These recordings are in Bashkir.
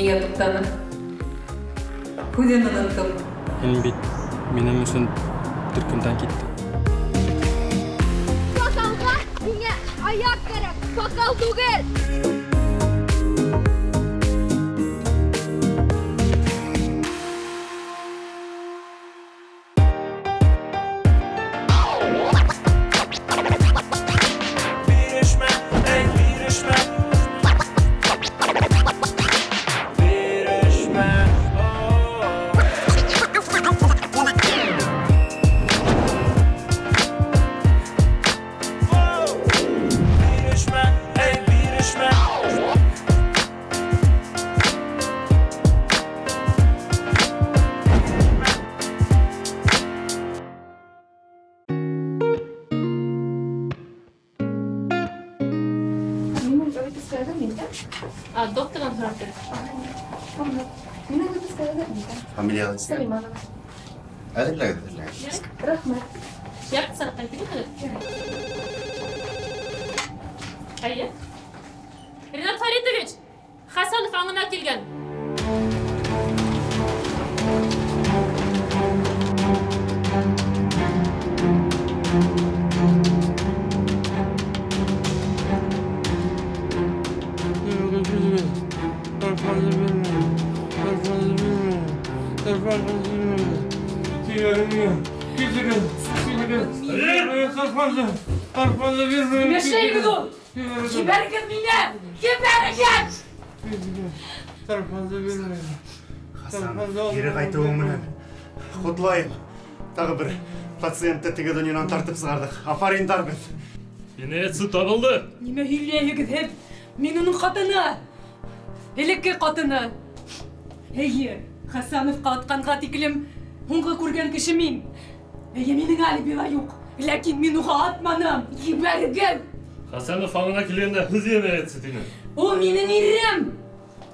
Нигә туҡтаны? Һүҙен оноттом. Һин бит минең өсөн төркөмдән киттең. Бокалға миңә аяҡ кәрәк, бокал түгел. Докторҙан һорап бир. Минең выпискаларҙа Фамилияғыҙ нисек? Сулейманова. Әҙерләгеҙ, әҙерләгеҙ. Рәхмәт. Ярты сәғәттән килегеҙ. Әйе. Ринат Фаритович, Хәсәнов аңына килгән. Мешәйгеҙ ул! Ебәрегеҙ мине! Ебәрегеҙ! Хасан, кире ҡайтыуың менән ҡотлайым. Тағы бер пациентты теге донъянан тартып сығарҙыҡ. Афариндар беҙ. Енәйәтсе табылды. Нимә һөйләйһегеҙ һеҙ? Мин уның ҡатыны. Элекке ҡатыны. Эйе, Хәсәновҡа атҡанға тиклем һуңғы күргән кеше мин. Эйе, минең алибила юҡ. Ләкин мин уға атманым. Ебәрегеҙ! Хәсәнов аңына килгәндә һеҙ енәйәтсе тине. Ул минең ирем!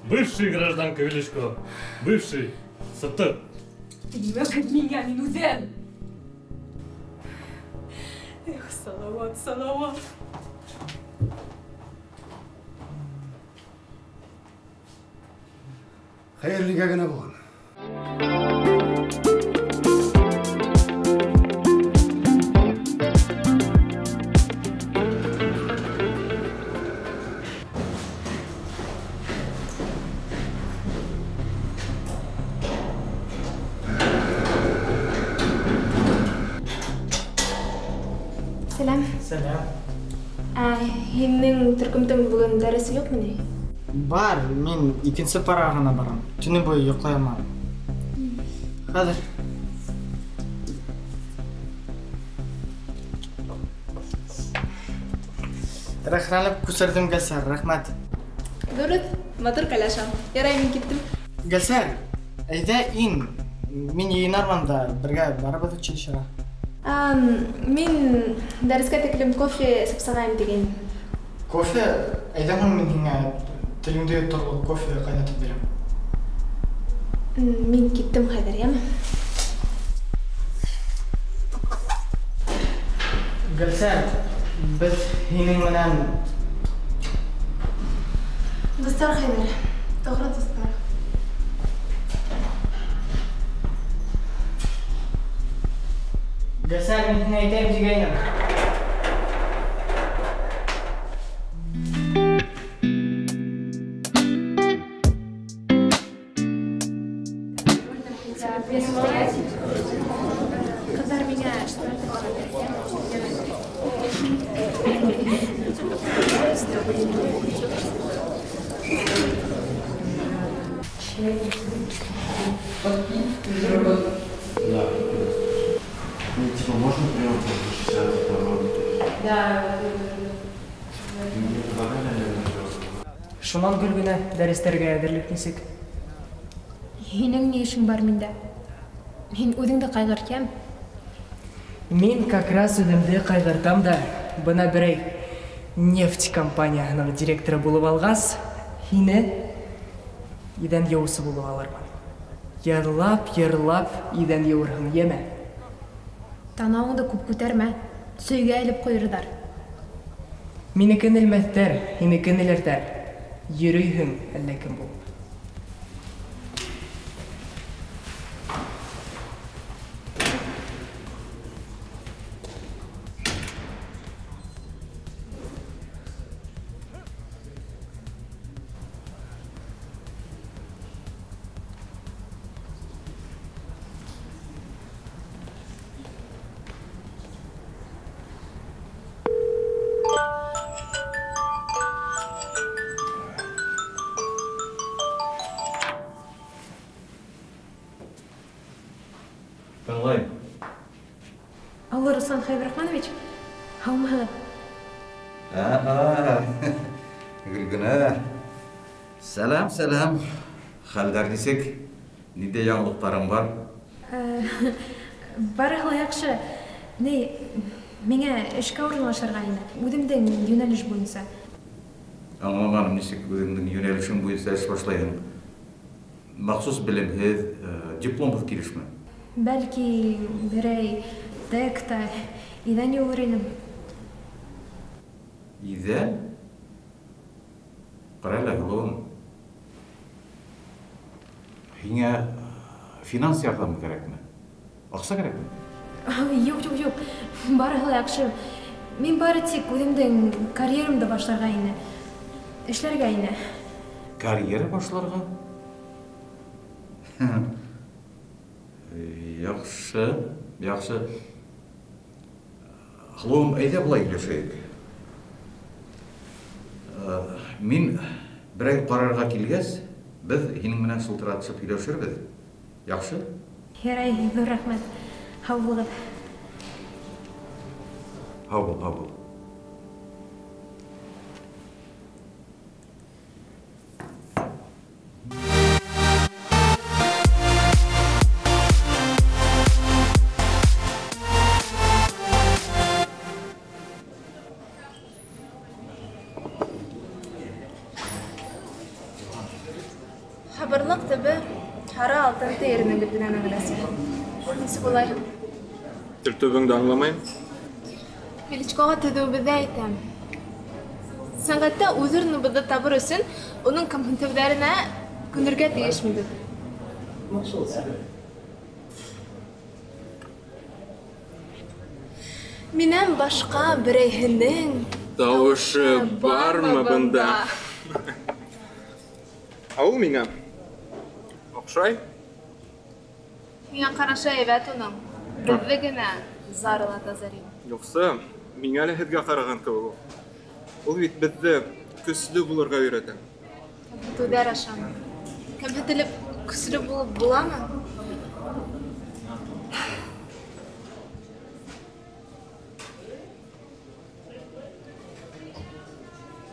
Бывший гражданка Величко. Бывший. Сыптыҡ. Теймәгеҙ миңә, мин үҙем. Эх, Салауат, Салауат. Хәйерлегә генә булһын. Сәләм. Сәләм. Һинең төркөмдөң бөгөн дәресе юҡмы ни? Бар, мин икенсе пара ғына барам. Төнө буйы йоҡлай алманым. Хәҙер. Рәхәтләнеп күсерҙем, Гөлсәр, рәхмәт. Дөрөҫ, матур кәләш ал. Ярай, мин киттем. Гөлсәр, әйҙә ин. Мин йыйынармын да, бергә барыбыҙ училищеға. Мин дәрескә тиклем кофе эсеп сығайым тигәйнем. Кофе? Әйҙә һуң мин һиңә телеңде йоторлоҡ кофе ҡайнатып бирәм. Мин киттем хәҙер, йәме? Гөлсәр, беҙ һинең менән дуҫтар хәҙер, тоғро дуҫтар. Гөлсәр, мин һиңә әйтәйем тигәйнем. Ҡыҙҙар миңә Да. Ну, типа, можно прием 60 Да. Мне предлагали, наверное. Шунан Гөлгенә дәрестәргә әҙерлек нисек? Һинең ни эшең бар миндә? Һин үҙеңде ҡайғырт, йәме? Мин как раз үҙемде ҡайғыртам да, бына берәй нефть компанияһының директоры булып алғас, һине иҙән йыуыусы булып алырмын. Йырлап, йырлап иҙән йыуырһың, йәме? Танауыңды күп күтәрмә, сөйгә элеп ҡуйырҙар. Минекен элмәҫтәр, һинекен элерҙәр. Йөрөйһөң әллә кем булып. Хәйбрахманович. Һаумыһығыҙ? Гөлгенә. Сәләм, сәләм. Хәлдәр нисек? Ниндәй яңылыҡтарың бар? Барыһы ла яҡшы. Ни, миңә эшкә урынлашырға ине. Үҙемдең йүнәлеш буйынса. Аңламаным, нисек үҙеңдең йүнәлешең буйынса эш башлайһың? Махсус белемһеҙ, дипломһыҙ килешме? Бәлки, берәй текта иҙән йыуыр инем. Иҙән? Ҡара әле, һылыуым. Һиңә финанс ярҙамы кәрәкме? Аҡса кәрәкме? Юҡ, юҡ, юҡ. Барыһы ла яҡшы. Мин бары тик үҙемдең карьерамды башларға ине. Эшләргә ине. Карьера башларға? Яҡшы, яҡшы. Һылыуым, әйҙә былай һөйләшәйек. Мин берәй ҡарарға килгәс, беҙ һинең менән шылтыратышып һөйләшербеҙ. Яҡшы? Ярай, ҙур рәхмәт. Һау булығыҙ. Һау бул, һау бул. Хабарлыҡ төбө һары алтын тейеренең битенән аңласың. Нисек уйлайһың? Тел төбөңдө аңламайым. Величкоға төҙөүебеҙҙе әйтәм. Сәнғәттә үҙ урыныбыҙҙы табыр өсөн уның кәмһетеүҙәренә күнергә тейешмебеҙ. Минән башҡа берәйһенең тауышы бармы бында? Ә ул миңә оҡшай. Һиңә ҡарашы һәйбәт уның. Беҙҙе генә зарылата Зарин. Юҡсы, миңә лә һеҙгә ҡараған кеүек ул. Ул бит беҙҙе көслө булырға өйрәтә. Кәмһетеүҙәр ашамы? Кәмһетелеп көслө булып буламы?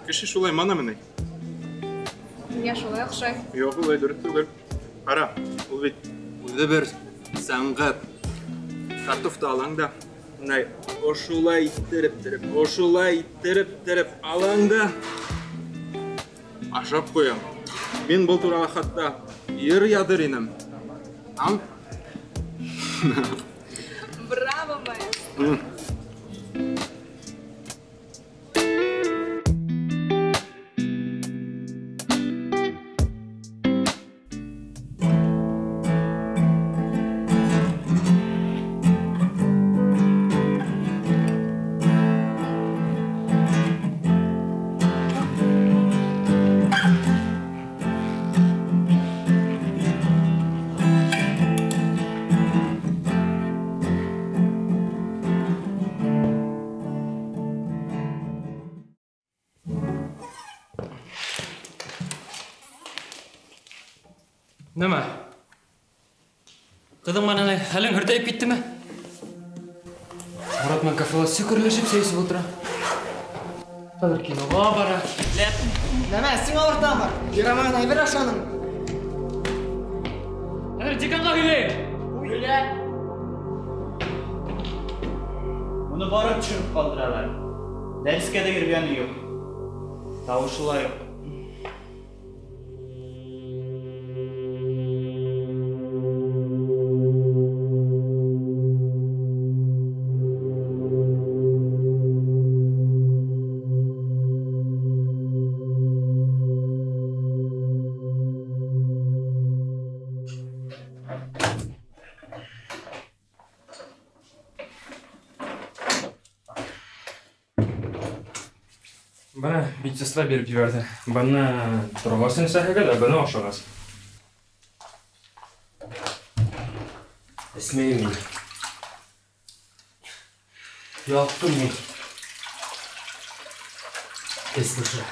Кеше шулай манамы ни? Миңә шулай оҡшай. Юҡ, улай дөрөҫ түгел. Ҡара, ул бит үҙе бер сәнғәт. Картофты алаң да, мынай ошолай иттереп-тереп, ошолай иттереп-тереп алаң да ашап ҡуям. Мин был турала хатта йыр яҙыр инем. Аң? Браво, маэстро! Нәмә? Ҡыҙың менән хәлең һөртәйеп киттеме? Морат менән кафела сөкөрләшеп сәй эсеп ултыра. Хәҙер киноға бара. Нәмә, эсең ауыртамы? Ярамаған әйбер ашаның. Хәҙер деканға һөйләйем. Һөйлә. Уны барып төшөрөп ҡалдыралар. Дәрескә лә йөрөгәне юҡ. Тауышы ла юҡ. Бына медсестра биреп ебәрҙе. Быны торғас эсәһегеҙ, ә быны ашағас. Эсмәйем мин. Ялҡтым мин. Эс башы.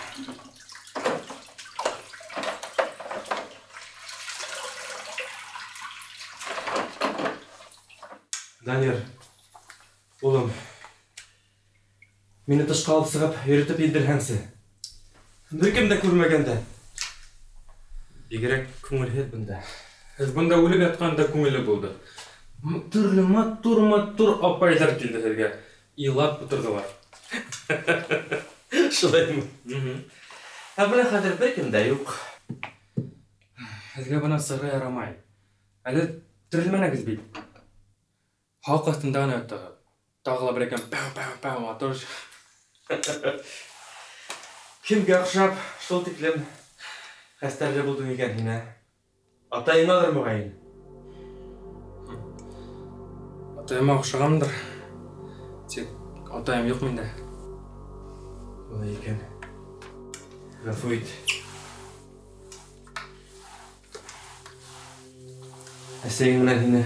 Данир, улым, Мине тышҡа алып сығып, йөрөтөп индерһәңсе. Бер кем дә күрмәгәндә. Бигерәк күңелһеҙ бында. Һеҙ бында үлеп ятҡанда күңелле булды. Төрлө матур-матур апайҙар килде һеҙгә. Илап ултырҙылар. Шулаймы? Ә бына хәҙер бер кем дә юҡ. Һеҙгә бына сығырға ярамай. Әле терелмәнегеҙ бит. Халыҡ аҫтында ғына яттығыҙ. Тағы ла берәкән пәу-пәу-пәу матур. Кемгә оҡшап, шул тиклем хәстәрле булдың икән һин, ә? Атайыңалыр моғайын. Атайыма оҡшағандыр. Тик атайым юҡ миндә. Улай икән. Ғәфү ит. Әсәйең менән һине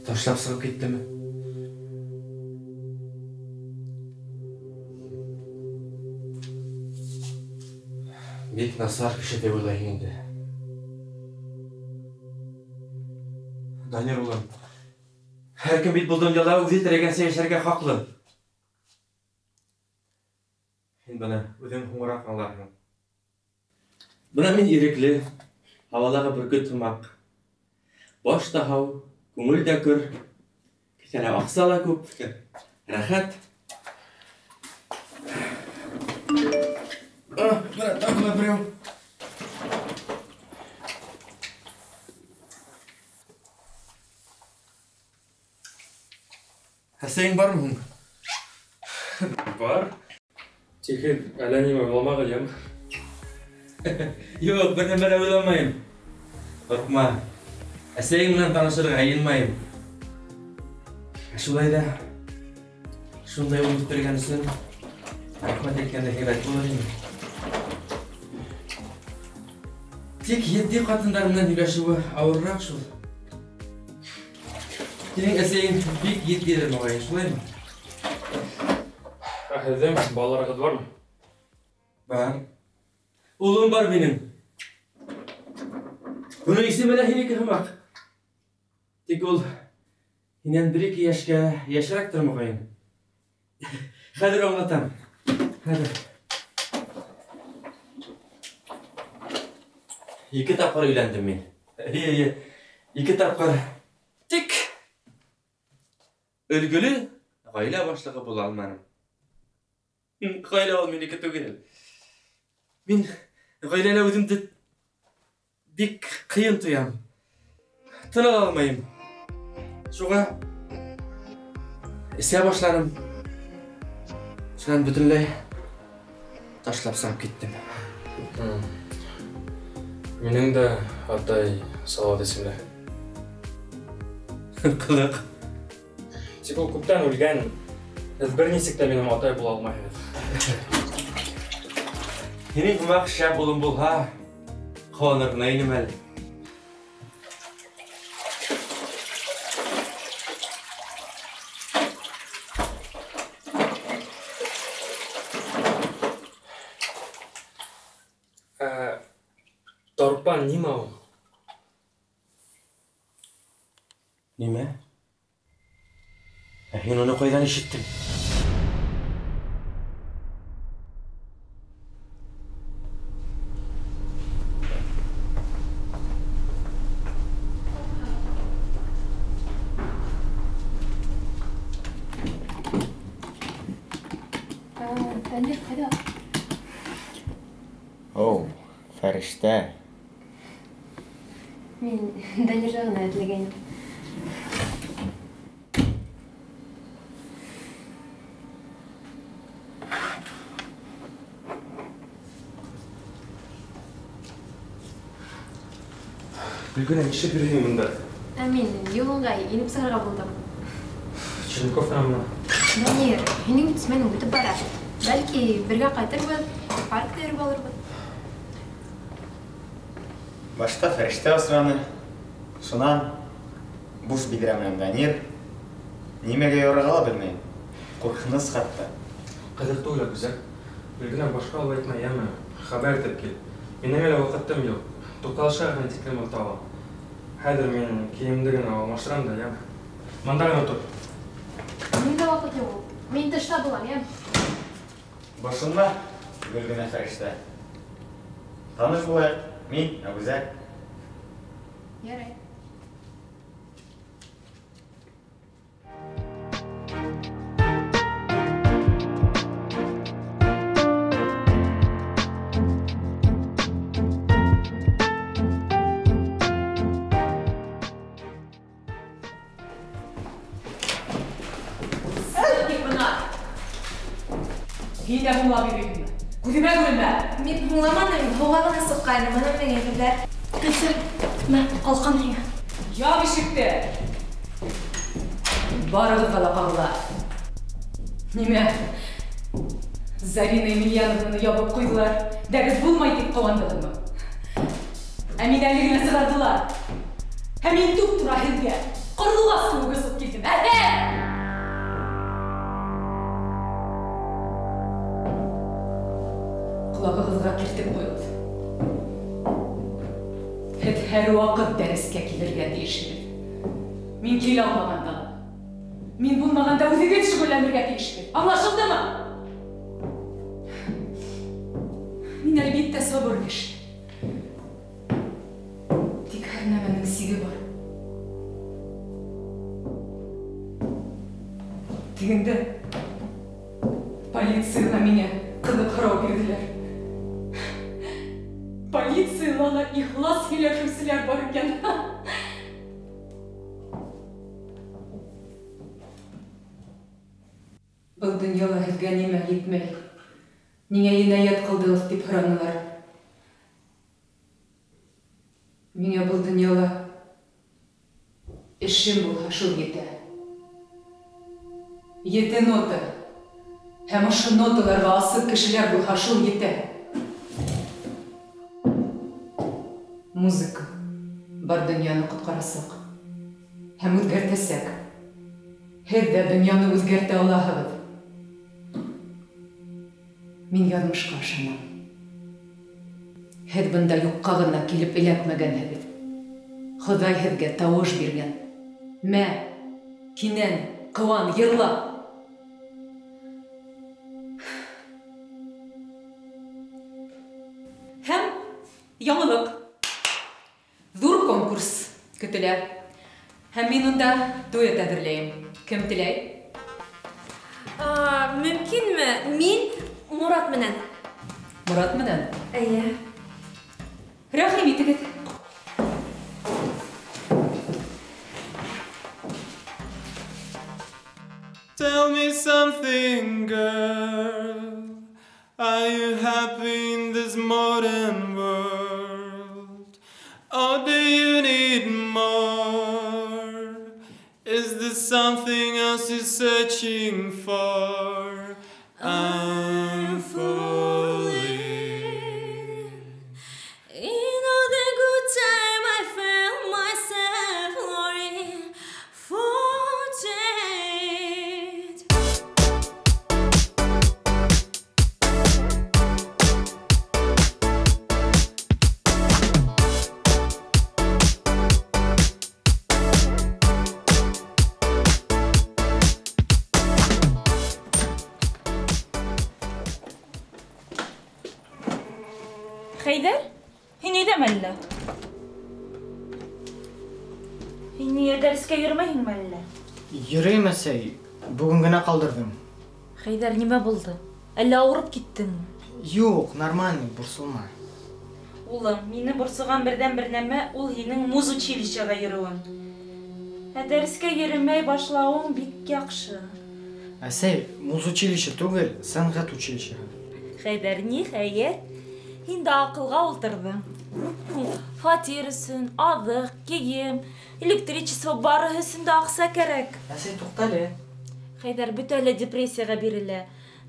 ташлап сығып киттеме? Бик насар кеше тип уйлайһың инде. Данир улым, һәр кем бит был донъяла үҙе теләгәнсә йәшәргә хаҡлы. Һин быны үҙең һуңыраҡ аңларһың. Бына мин ирекле, һауалағы бөркөт һымаҡ. Баш та һау, күңел дә көр, кеҫәлә аҡса ла күп, рәхәт. Бына тағы ла берәү. Әсәйең бармы һуң? Бар. Тик һеҙ әллә нимә уйламағыҙ, йәме? Юҡ, бер нәмә лә уйламайым. Ҡурҡма. Әсәйең менән танышырға йыйынмайым. Ә шулай ҙа шундай ул үҫтергән өсөн рәхмәт әйткәндә һәйбәт булыр ине. Тик етди ҡатындар менән һөйләшеүе ауырыраҡ шул. Һинең әсәйең бик етдилер, моғайын, шулаймы? Ә һеҙҙең балаларығыҙ бармы? Бар. Улым бар минең. Уның исеме лә һинеке һымаҡ. Тик ул һинән 1-2 йәшкә йәшерәктер, моғайын. Хәҙер аңлатам. Хәҙер. 2 тапҡыр өйләндем мин. Эйе, 2 тапҡыр. Тик өлгөлө ғаилә башлығы була алманым. Ғаилә ул минеке түгел. Мин ғаиләлә үҙемде бик ҡыйын тоям. Тын ала алмайым. Шуға эсә башланым. Шунан бөтөнләй ташлап сығып киттем. Минең дә атай Салауат исемле. Ҡыҙыҡ. Тик ул күптән үлгән. Һеҙ бер нисек тә минең атай була алмайһығыҙ. Һинең һымаҡ шәп улым булһа, ҡыуаныр ғына инем әле. Торпан нимә ул? Нимә? Ә һин уны ҡайҙан ишеттең? Данир, ҡайҙа? Оу, фәрештә. Мин Данирға ғына эҙләгәйнем. Гөлгенә, нишләп йөрөйһөң бында? Ә мин юл ыңғай инеп сығырға булдым. Черниковтанмы? Данир, һинең сменың бөтөп бара. Бәлки бергә ҡайтырбыҙ, паркта йөрөп алырбыҙ. Башта фәрештә осраны, шунан буш биҙрә менән Данир. Нимәгә ярарға ла белмәйем. Ҡурҡыныс хатта. Ҡыҙыҡ түгел, Гүзәл. Гөлгенә, башҡа улай әйтмә, йәме? Хәбәр итеп кил. Минең әле ваҡытым юҡ. Туҡталышҡа ғына тиклем улта алам. Хәҙер мин кейемде генә алмаштырам да, йәме? Мында ғына тор. Миндә ваҡыт юҡ. Мин тышта булам, йәме? Борсонма, Гөлгенә фәрештә. Таныш булайыҡ, мин Әбүзәр. Ярай. Һин дә һуңлап йөрөйһөңмө? Күҙемә күренмә. Мин һуңламаным, һыуға ғына сыҡҡайным, бына минең әйберҙәр. Гөлсөр, мә, ҡалҡан һиңә. Яп ишекте. Барығыҙға ла ҡағыла. Нимә? Зарина Емельяновнаны ябып ҡуйҙылар. Дәрес булмай тип ҡыуандығыҙмы? Ә мине әле генә сығарҙылар. Һәм мин туп-тура һеҙгә ҡарлуғас кеүек осоп килдем. Әһә! Ҡолағығыҙға киртеп ҡуйығыҙ. Һеҙ һәр ваҡыт дәрескә килергә тейешһегеҙ. Мин килә алмағанда ла, мин булмағанда үҙегеҙ шөғөлләнергә тейешһегеҙ. Аңлашылдымы? Мин әлбиттә сабыр кеше. Тик һәр нәмәнең сиге бар. Тегендә полицияла миңә ҡыҙыҡ һорау бирҙеләр. Полицияла ла ихлас һөйләшеүселәр бар икән. Был донъяла һеҙгә нимә етмәй? Ниңә енәйәт ҡылдығыҙ тип һоранылар. Миңә был донъяла эшем булһа, шул етә. Ете нота. Һәм ошо ноталарға асыҡ кешеләр булһа, шул етә. Музыка бар донъяны ҡотҡарасаҡ һәм үҙгәртәсәк. Һеҙ ҙә донъяны үҙгәртә алаһығыҙ. Мин яҙмышҡа ышанам. Һеҙ бында юҡҡа ғына килеп эләкмәгәнһегеҙ. Хоҙай һеҙгә тауыш биргән. Мә, кинән, ҡыуан, йырла. Һәм яңылыҡ. Ҙур конкурс көтөлә. Һәм мин унда дуэт әҙерләйем. Кем теләй? Мөмкинме? Мин Мурат менән. Мурат менән? Эйе. Рәхим итегеҙ. Tell me something, girl. Are you happy in this modern world? Or do you need more? Is there something else you're searching for? I'm falling. In all the good time I felt myself longing for change. Хәйҙәр, һин өйҙәме әллә? Һин ниңә дәрескә йөрөмәйһеңме әллә? Йөрөйөм, әсәй. Бөгөн генә ҡалдырҙым. Хәйҙәр, нимә булды? Әллә ауырып киттеңме? Юҡ, нормально, борсолма. Улым, мине борсоған берҙән-бер нәмә ул һинең музучилищеға йөрөүең. Ә дәрескә йөрөмәй башлауың бик яҡшы. Әсәй, музучилище түгел, сәнғәт училищеһы. Хәйҙәр, ниһайәт, һин дә аҡылға ултырҙың. Фатир өсөн, аҙыҡ, кейем, электричество барыһы өсөн дә аҡса кәрәк. Әсәй, туҡта әле. Хәйҙәр, бөтә лә депрессияға бирелә.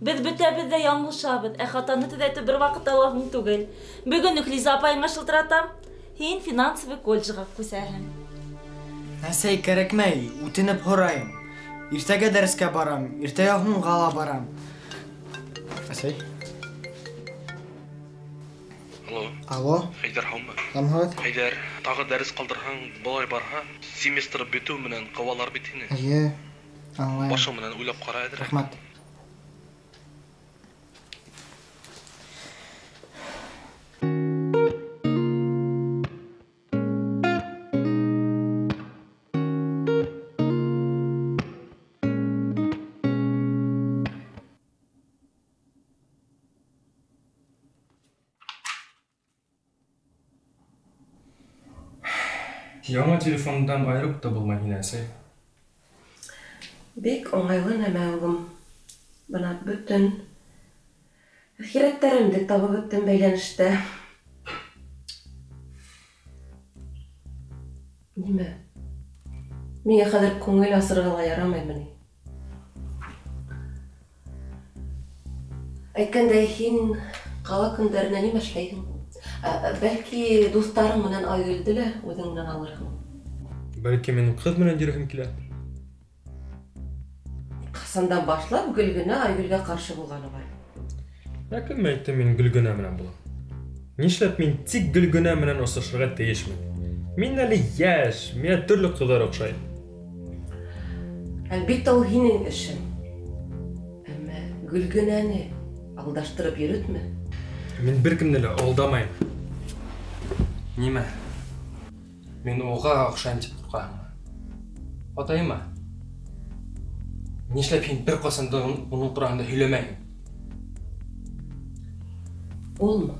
Беҙ бөтәбеҙ ҙә яңылышабыҙ, ә хатаны төҙәтеү бер ваҡытта ла һуң түгел. Бөгөн үк Лиза апайыңа шылтыратам. Һин финансовый колледжға күсәһең. Әсәй, кәрәкмәй, үтенеп һорайым. Иртәгә дәрескә барам, иртәгә һуңға ла барам. Әсәй. Алло. Алло. Хәйҙәр, һаумы? Һаумыһығыҙ. Хәйҙәр, тағы дәрес ҡалдырһаң, былай барһа, семестр бөтөү менән ҡыуалар бит һине. Эйе, аңлайым. Башың менән уйлап ҡара әҙерәк. Рәхмәт. Яңы телефондан айырып та булмай һине, әсәй. Бик уңайлы нәмә, улым. Бына бөтөн әхирәттәремде табып бөттөм бәйләнештә. Нимә? Миңә хәҙер күңел асырға ла ярамаймы ни? Әйткәндәй, һин ҡала көндәренә нимә эшләйһең? Бәлки дуҫтарың менән Айгөлдө лә үҙең менән алырһың. Бәлки минең ҡыҙ менән йөрөһөм килә. Ҡасандан башлап Гөлгөнә Айгөлгә ҡаршы булғаны бар? Ә кем әйтте мин Гөлгөнә менән булам? Нишләп мин тик Гөлгөнә менән осрашырға тейешмен? Мин әле йәш, миңә төрлө ҡыҙҙар оҡшай. Әлбиттә, ул һинең эшең. Әммә Гөлгөнәне алдаштырып йөрөтмә. Мин бер кемде лә алдамайым. Нимә? Мин уға оҡшайым тип ҡурҡаһыңмы? Атайыма? Нишләп һин бер ҡасан да уның тураһында һөйләмәйһең? Улмы?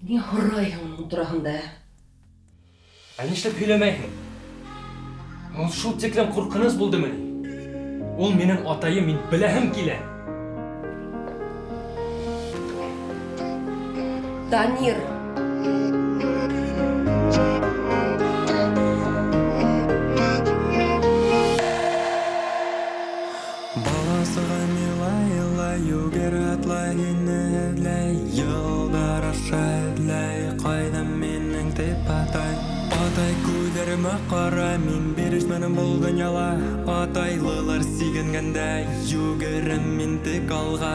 Ни һорайһың уның тураһында? Ә нишләп һөйләмәйһең? Ул шул тиклем ҡурҡыныс булдымы ни? Ул минең атайым, мин беләһем килә. Данир! Ҡара, мин бирешмәнем был донъяла. Атайлылар сигенгәндә йүгерәм мин тик алға.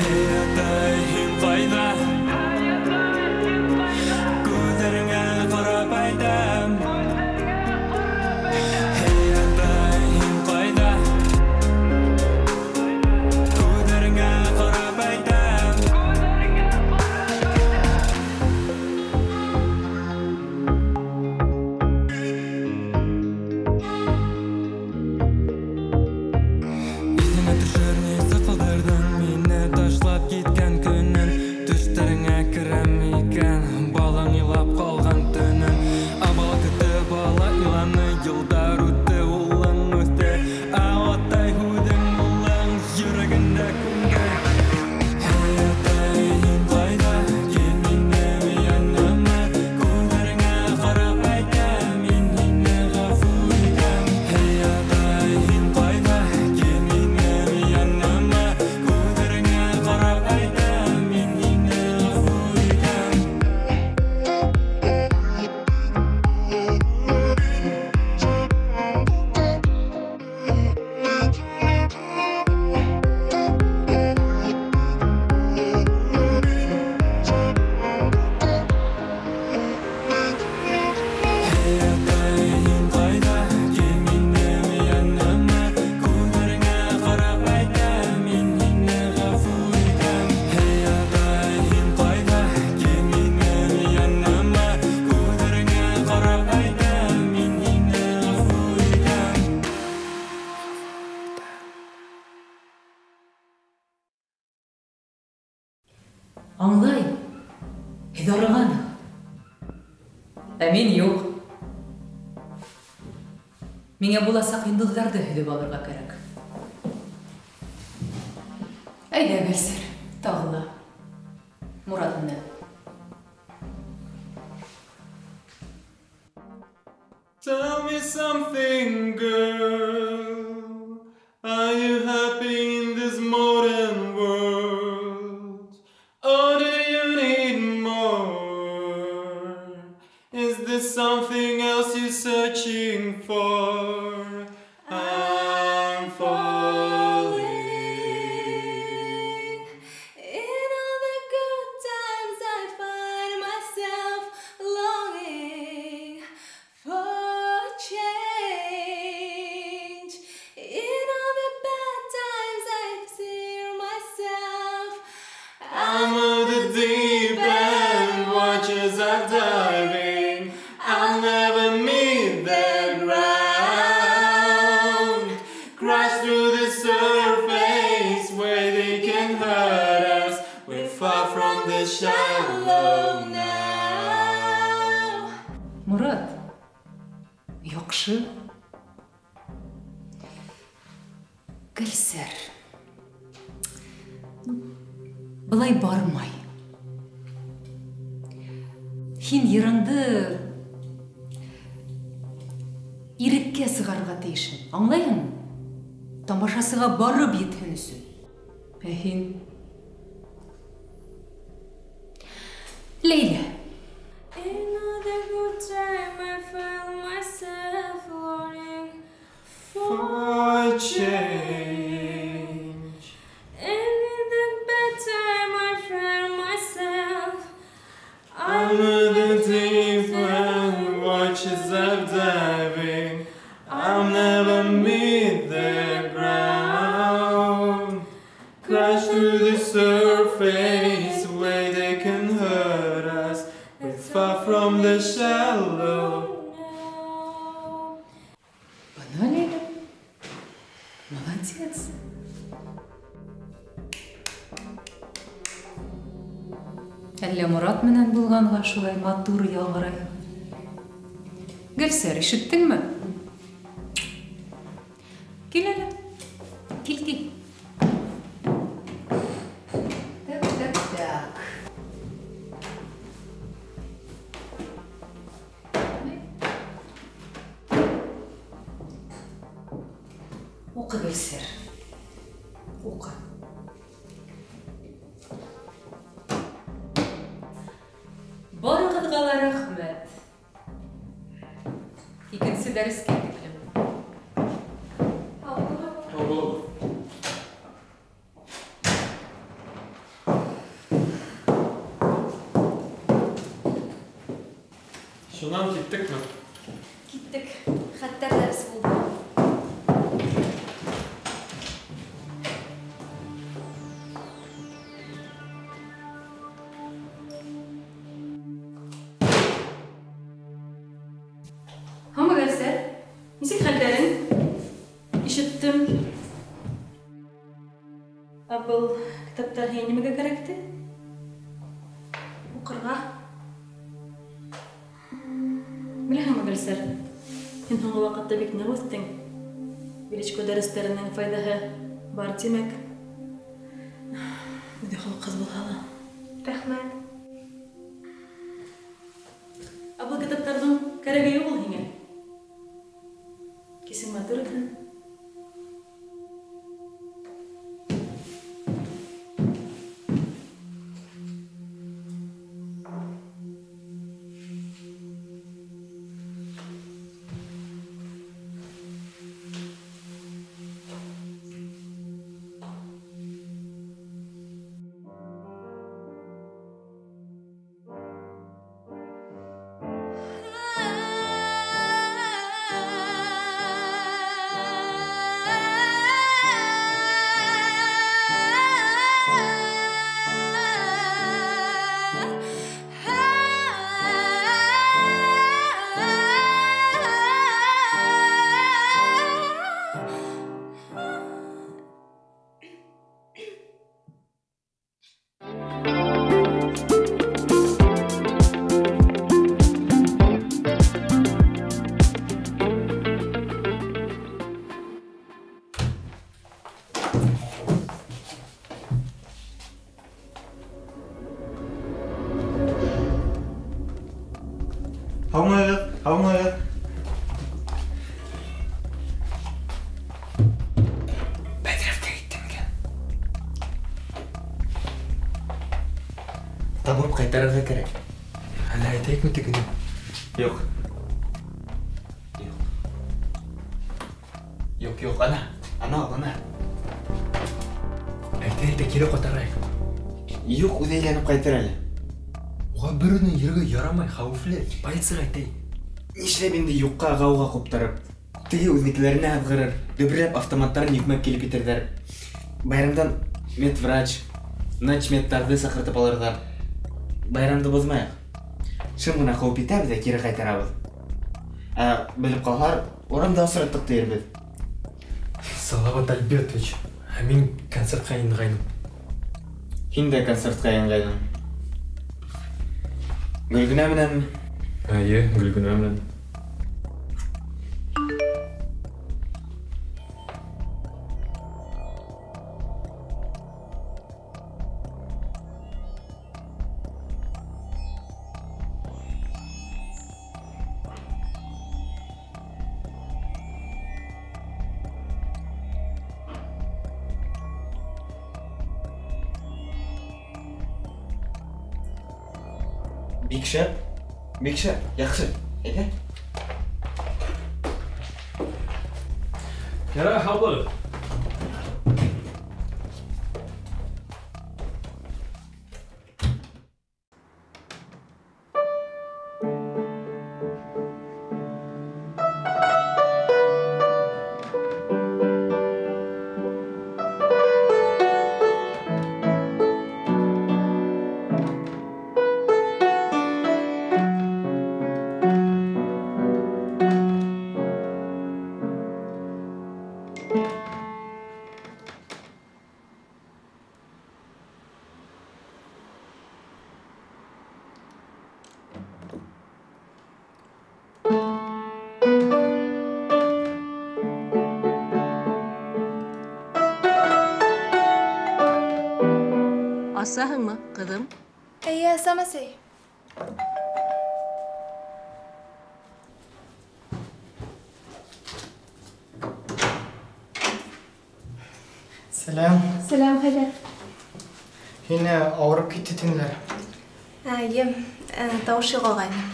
Эй, атай, һин ҡайҙа? Күҙҙәреңә ҡарап әйтәм. Эй, атай, һин ҡайҙа? Күҙҙәреңә ҡарап әйтәм. Иҫеңә төшөр, нисек ҡалдырҙың мине ташлап киткән көнөн. Төштәреңә керәм икән, балаң илап ҡалған төнөн. Ә бала көттө, бала иланы, йылдар үтте, улың үҫте. Ә атай һүҙең улың йөрәгендә күмде. Эй, атай, һин ҡайҙа? Кил минең яныма. Күҙҙәреңә ҡарап әйтәм, мин һине ғәфү итәм. Эй, атай, һин ҡайҙа? Кил минең яныма. Күҙҙәреңә ҡарап әйтәм, мин һине ғәфү итәм. Эй, атай, һин ҡайҙа? Кил минең яныма. Күҙҙәреңә ҡарап әйтәм, мин һине ғәфү итәм. Эй, атай, һин ҡайҙа? Кил минең яныма. Күҙҙәреңә ҡарап әйтәм, мин һине ғәфү итәм. Аңлайым, һеҙ арығанһығыҙ. Ә мин юҡ. Миңә буласаҡ йондоҙҙарҙы һөҙөп алырға кәрәк. Әйҙә, Гөлсәр, тағы ла. Мурат менән. Tell me something, girl. Are you happy in this modern world? Or do you need more? Is there something else you're searching for? I'm falling. In all the good times I find myself longing for change. In all the bad times I tear myself. I'm on the deep end, watch as I'm diving. I'll never meet the ground. shallow now. Морат, яҡшы. Гөлсәр, былай бармай. Һин йырыңды иреккә сығарырға тейешһең, аңлайһыңмы? Тамашасыға барып етһен өсөн. Ә һин? Ләйлә. In the good time I found myself longing for change. And in the bad time I found myself Under the deep end, watches of diving. I'll never meet the ground. Crash through the surface where they can hurt us. We're far from the shallow. Бына, Ләйлә, молодец. Әллә Морат менән булғанға шулай матур яңғырай. Гөлсәр, ишеттеңме? Кил әле. Кил, кил. Так, так, так. Уҡы, Гөлсәр. Уҡы. Барығыҙға ла рәхмәт. Икенсе дәрескә тиклем. Һау булығыҙ. Шунан киттекме? Киттек. Хәттәр дәрес булды. Һаумы, Гөлсәр? Нисек хәлдәрең? Ишеттем. Ә был китаптар һиңә нимәгә кәрәкте? Уҡырға. Беләһеңме, Гөлсәр, һин һуңғы ваҡытта бик ныҡ үҫтең. Величко дәрестәренең файҙаһы бар, тимәк. Үҙе холоҡ ҡыҙ булһа ла. Рәхмәт. Ә был китаптарҙың кәрәге юҡ ул һиңә. Кисең матур икән. Һаумыһығыҙ, һаумыһығыҙ. Бәҙрәфкә киттем икән. Табып ҡайтарырға кәрәк. Әллә әйтәйекме тегене? Юҡ. Юҡ. Юҡ, юҡ, ана, ана, ана. Әйтә, әйтә, кире ҡайтарайыҡ. Юҡ, үҙе әйләнеп ҡайтыр әле. Уға бер үҙенең йөрөргә ярамай, хәүефле. Полицияға әйтәйек. Нишләп инде юҡҡа ғауға ҡуптарып, теге үҙенекеләренә һыҙғырыр, дөбөрләп автоматтарын йөкмәп килеп етерҙәр. Байрамдан медврач, начмедтарҙы саҡыртып алырҙар. Байрамды боҙмайыҡ. Шым ғына ҡыуып итәбеҙ ҙә кире ҡайтарабыҙ. Ә белеп ҡалһалар, урамда осраттыҡ тиербеҙ. Салават Альбертович, ә мин концертҡа инғайным. Һин дә концертҡа инғайның. Гөлгенә менәнме? Әйе, Гөлгенә менән. Бик шәп, бик шәп, яҡшы, әйҙә. Ярай, һау булығыҙ. Асаһыңмы, ҡыҙым? Эйе, асам, әсәй. Сәләм. Сәләм, Хәйҙәр. Һине ауырып китте тинеләр. Эйе, тауыш юғалғайны.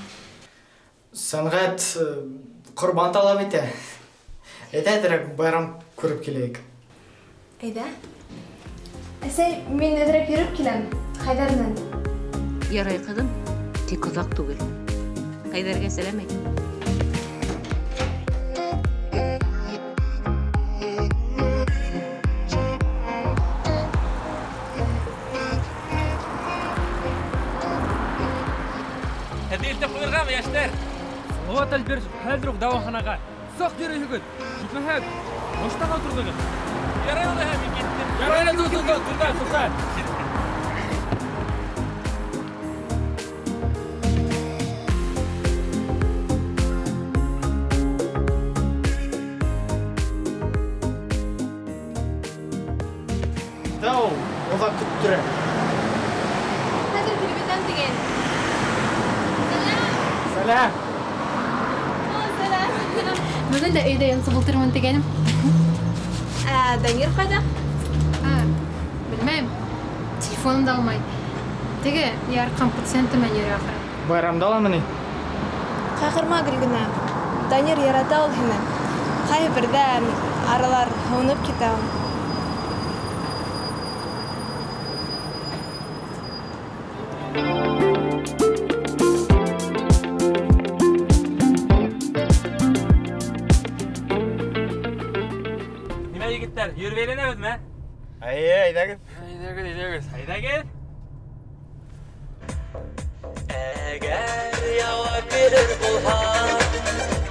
Сәнғәт ҡорбан талап итә. Әйҙә, әҙерәк байрам күреп киләйек. Әйҙә. Әсәй, мин әҙерәк йөрөп киләм, Хәйҙәр менән. Ярай, ҡыҙым, тик оҙаҡ түгел. Хәйҙәргә сәләм әйт. Һеҙҙе илтеп ҡуйырғамы, йәштәр? Салауат Альбертович, хәҙер үк дауаханаға. Саҡ йөрөйһөгөҙ. Етмәһә, баштан ултырҙығыҙ. Ярай улайһа, мин киттем. Ярай, туҡта, туҡта, туҡта. Дау, оҙаҡ көттөрә. Хәҙер килеп етәм тигән. Сәләм. Сәләм. Бөгөн дә өйҙә йонсоп ултырырмын тигәнем. Ә Данир ҡайҙа? Белмәйем. Телефонын да алмай. Теге яратҡан пациенты менән йөрөй ахыры. Байрамда ламы ни? Ҡайғырма, Гөлгенә. Данир ярата ул һине. Ҡайһы берҙә аралар һыуынып китә ул. Нимә, егеттәр, йөрөп әйләнәбеҙме? Әйе, әйҙәгеҙ. Әйҙәгеҙ, әйҙәгеҙ. Әйҙәгеҙ. Әгәр яуап бирер булһа,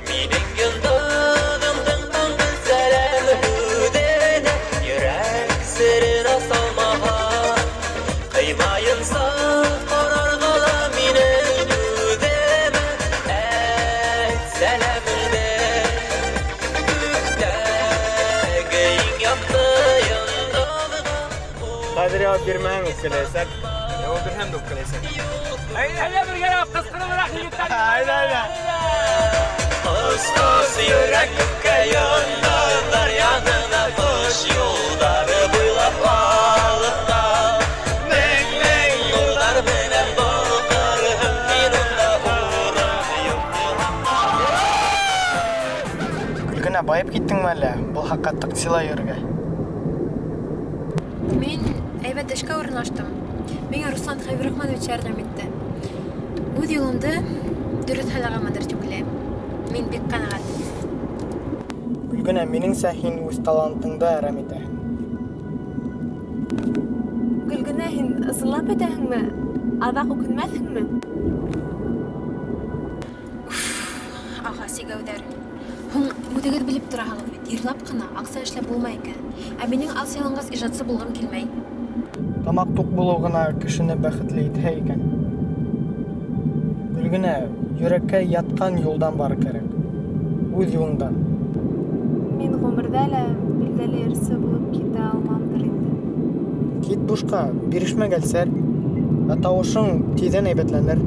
минең йондоҙомдоң таңғы сәләм һүҙенә йөрәк серен асалмаһа, ҡыймайынса ҡарарға ла минең үҙемә әйт сәләмеңде. Күктәге иң яҡты йондоҙға. Хәҙер яуап бирмәһәң үпкәләйәсәк. Яуап бирһәм дә үпкәләйәсәк. Әйҙә бергәләп ҡысҡырыбыраҡ, егеттәр. Әйҙә, әйҙә. Остаз йөрәк күккә йондоҙҙар янына ҡош юлдары буйлап алыҫта. Мең-мең нурҙар менән балҡырһың, мин унда урын юҡ. Гөлгенә, байып киттеңме әллә? Был хаҡҡа таксила йөрөргә. Мин әйбәт эшкә урынлаштым. Миңә Руслан Хәбирахманович ярҙам итте. Үҙ юлымды дөрөҫ һайлағанмындыр тип уйлайым. Мин бик ҡәнәғәт. Гөлгенә, минеңсә, һин үҙ талантыңды әрәм итәһең. Гөлгенә, һин ысынлап әйтәһеңме? Аҙаҡ үкенмәҫһеңме? Ағас игәүҙәр. Һуң үҙегеҙ белеп тораһығыҙ бит, йырлап ҡына аҡса эшләп булмай икән. Ә минең ас яланғас ижадсы булғым килмәй. Тамаҡ туҡ булыу ғына кешене бәхетле итһә икән. Гөлгенә, йөрәккә ятҡан юлдан барыр кәрәк. Үҙ юлыңдан. Мин ғүмерҙә лә билдәле йырсы булып китә алмамдыр инде. Кит бушҡа, бирешмә, Гәлсәр. Ә тауышың тиҙҙән һәйбәтләнер.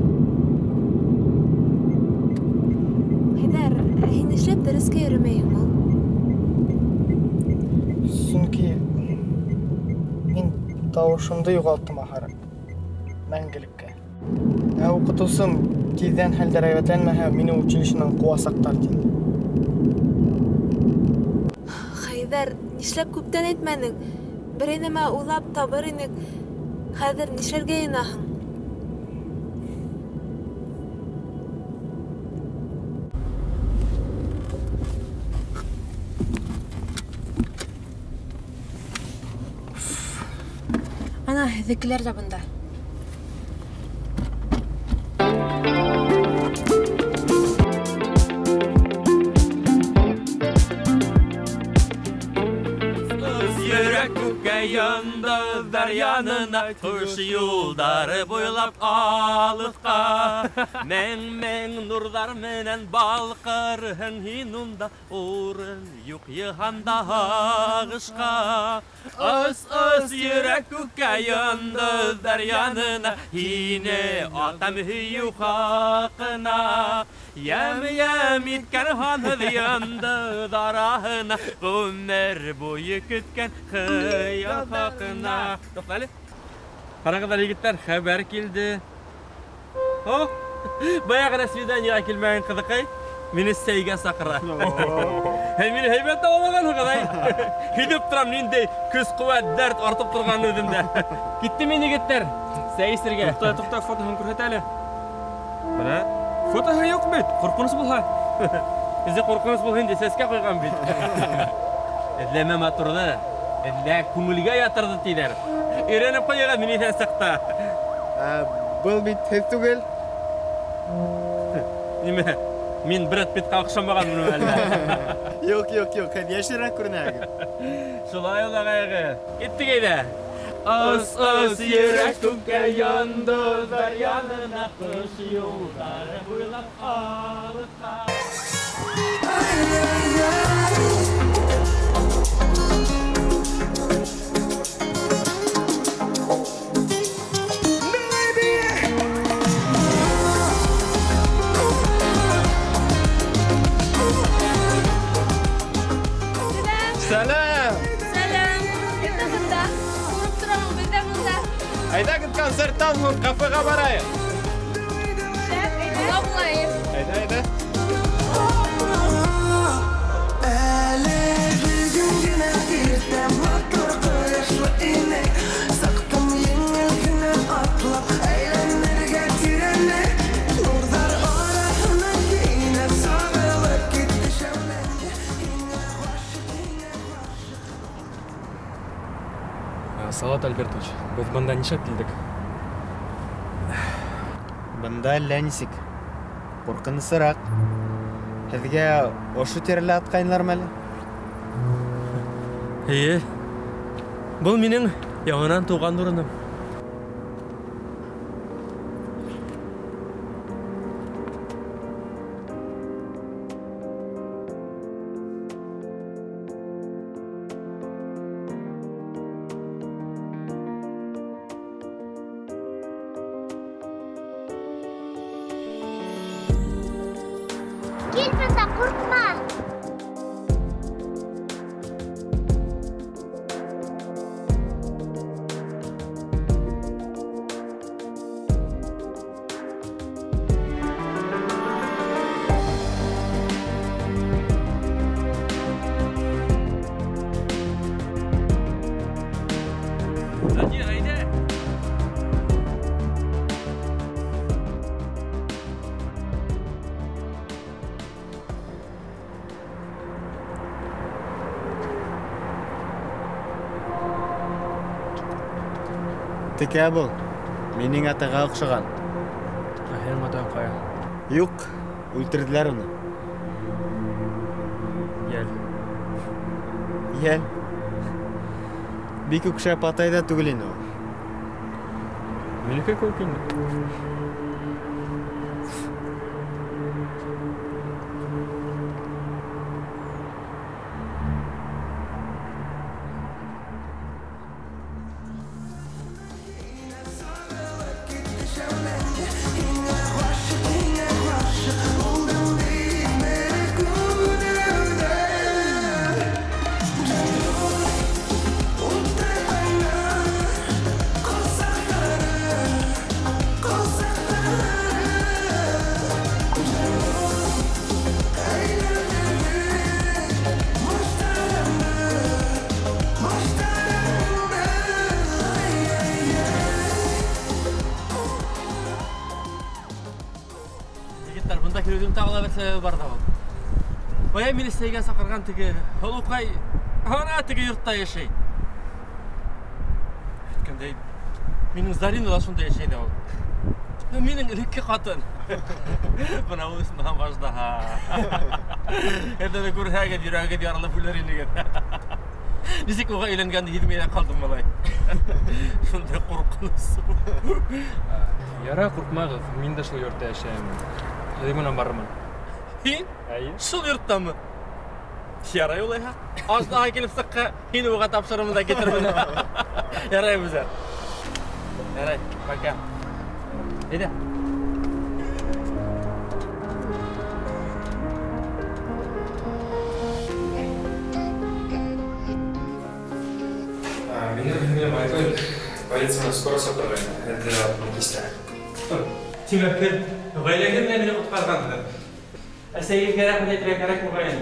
Хәйҙәр, ә һин нишләп дәрескә йөрөмәйһең ул? Сөнки мин тауышымды юғалттым ахыры. Мәңгелеккә. Ә уҡытыусым тиҙҙән хәлдәр һәйбәтләнмәһә, мине училищенан ҡыуасаҡтар, тине. Хәйҙәр, нишләп күптән әйтмәнең? Берәй нәмә уйлап табыр инек. Хәҙер нишләргә йыйынаһың? Ана, һеҙҙекеләр ҙә бында. Йондоҙҙар янына, ҡош юлдары буйлап алыҫҡа. Мең-мең нурҙар менән балҡырһың һин унда, урын юҡ йыһанда һағышҡа. Ос-ос йөрәк күккә, йондоҙҙар янына, һине атам һөйөү хаҡына. Йәм-йәм иткән һанһыҙ йондоҙ араһына, ғүмер буйы көткән хыял хаҡына. Туҡта әле. Ҡарағыҙ әле, егеттәр, хәбәр килде. О, бая ғына свиданиеға килмәгән ҡыҙыҡай мине сәйгә саҡыра. Һәй, мине һәйбәт дауалағанһығыҙ, әй. Һиҙеп торам, ниндәй көс-ҡеүәт, дәрт артып торғанын үҙемдә. Киттем мин, егеттәр, сәй эсергә. Туҡта, туҡта, фотоһын күрһәт әле. Бына, фотоһы юҡ бит, ҡурҡыныс булһа. Үҙе ҡурҡыныс булһын инде, сәскә ҡуйған бит. Эҙләмә матурҙы, эҙлә күңелгә ятырҙы, тиҙәр. Өйрәнеп ҡуйығыҙ мин иҫән саҡта. Был бит һеҙ түгел. Нимә, мин Брэд Питтҡа оҡшамағанмын әллә? Юҡ, юҡ, юҡ, һеҙ йәшерәк күренәһегеҙ. Шулай ул, ағайығыҙ. Киттек әйҙә. Ос-ос йөрәк күккә, йондоҙҙар янына, ҡош юлдары буйлап алыҫҡа. Сәләм! Сәләм! Кем дә бында? Күреп торам, беҙ ҙә бында. Әйҙәгеҙ концерттан һуң кафеға барайыҡ. Шәп, әйҙә. Булайыҡ. Әйҙә, әйҙә. Әле бөгөн генә иртә матур ҡояшлы ине. Сыҡтым еңел генә атлап, әйләнергә тирәне. Нурҙар араһынан кинәт сағылып китте шәүләң. Салават Альбертович, беҙ бында нишләп килдек? Бында әллә нисек, ҡурҡынысыраҡ. Һеҙгә ошо тирәлә атҡайнылармы әле? Эйе, был минең яңынан тыуған урыным. Кил бында, ҡурҡма. Данир, әйҙә. Текә был, минең атайға оҡшаған. Ә һинең атаң ҡая? Юҡ, үлтерҙеләр уны. Йәл. Йәл. Бик үк шәп атай ҙа түгел ине ул. Минеке кеүек инде. Егеттәр, бында килеүҙең тағы ла бер сәбәбе бар ҙа ул. Бая мине сәйгә саҡырған теге һылыуҡай ана теге йортта йәшәй. Әйткәндәй, минең Зарина ла шунда йәшәй ҙә ул. Минең элекке ҡатын. Бына ул исмаһам аждаһа. Һеҙ күрһәгеҙ, йөрәгегеҙ ярылып үлер инегеҙ. Нисек уға өйләнгәнде һиҙмәй ҙә ҡалдым малай. Шундай ҡурҡыныс. Ярай, ҡурҡмағыҙ, мин дә шул йортта йәшәйем. Үҙем менән барырмын. Һин? Эйе. Шул йорттамы? Ярай улайһа. Аждаһа килеп сыҡһа, һине уға тапшырырмын да китермен. Ярай, Әбүзәр. Ярай, пока. Әйҙә. Минең һеңлем Айгөл полицияны скоро саҡырғайны, һеҙҙе алып кистә. Тимәк, һеҙ ғаиләгеҙ менән мине ҡотҡарғанһығыҙ. Әсәйегеҙгә рәхмәт әйтергә кәрәк, мөғәйен.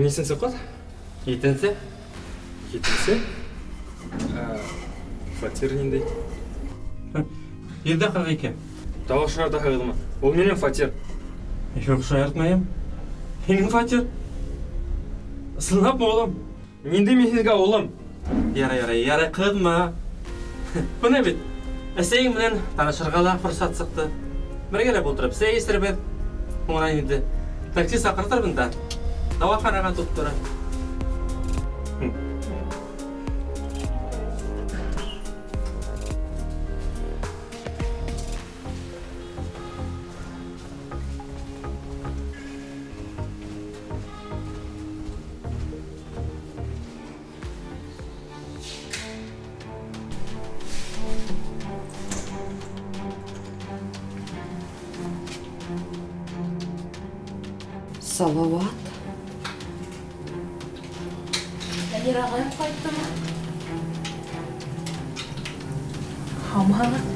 Нисәнсе ҡат? Етенсе. Етенсе? Фатир ниндәй? 142. Тағы шаяртаһығыҙмы? Ул минең фатир. Юҡ, шаяртмайым. Һинең фатир. Ысынлапмы, улым? Ниндәй мин һеҙгә улым? Ярай, ярай, ярай, ҡыҙма. Бына бит, әсәйең менән танышырға ла форсат сыҡты. Бергәләп ултырып сәй эсербеҙ. Һуңынан инде такси саҡыртырбын да дауаханаға тоттора. Салават. Данир ағайым ҡайттымы? Һаумыһығыҙ?